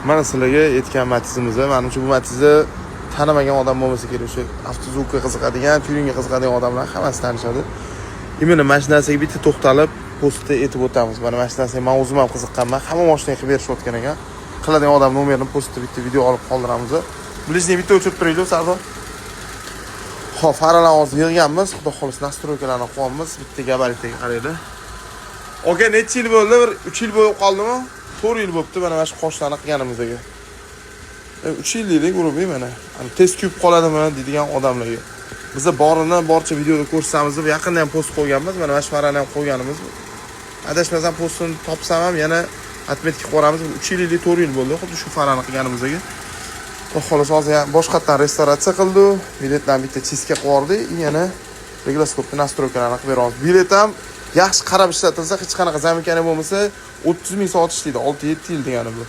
Mana sizlarga aytgan Matizimiz. Manimcha, bu Matizni tanimagan odam bo'lmasa kerak. O'sha автозвук ka qiziqadigan, tyuringga qiziqadigan odamlar hammasi tanishadi. Именно mana shu narsaga bitta to'xtalib, postda aytib o'tamiz. Mana shu narsaga man o'zim ham qiziqqanman. Hamma moshinaga qilib berishayotgan ekan. Qiladigan odam nomerini postda bitta video olib qoldiramiz. Ближний bitta o'chirib turaylik, Sardor. Xo'p, faralarni hozir yig'ganmiz. Xudo xohlasa, настройка larni qilyapmiz. Bitta gabaritga qaranglar. Aka, necha yil bo'ldi? Bir 3 yil bo'lib qoldimi? 4 yil bo'libdi mana shu qoshlarni qilganimizga. 3 yil deylik, грубый mana. Hani tez kuyib qoladimi deydigan odamlarga. Biza borini boricha videoda ko'rsatamiz deb yaqinda ham post qo'yganmiz. Mana shu farani ham qo'yganimiz. Adashmasam, postini topsam ham yana отметка qilib qo'yamiz. 3 yil или 4 yil bo'ldi xuddi shu farani qilganimizga. Xudo xohlasa, hozir boshqatdan restavratsiya qildi. Biletlarni bitta чистка qilib yubordik. Yana regloskopni настройка larni qilib beramiz. Bilet ham yaxshi qarab ishlatilsa, hech qanaqa замыкание bo'lmasa, 30 ming soat ishlaydi. 6-7 yil degani bu.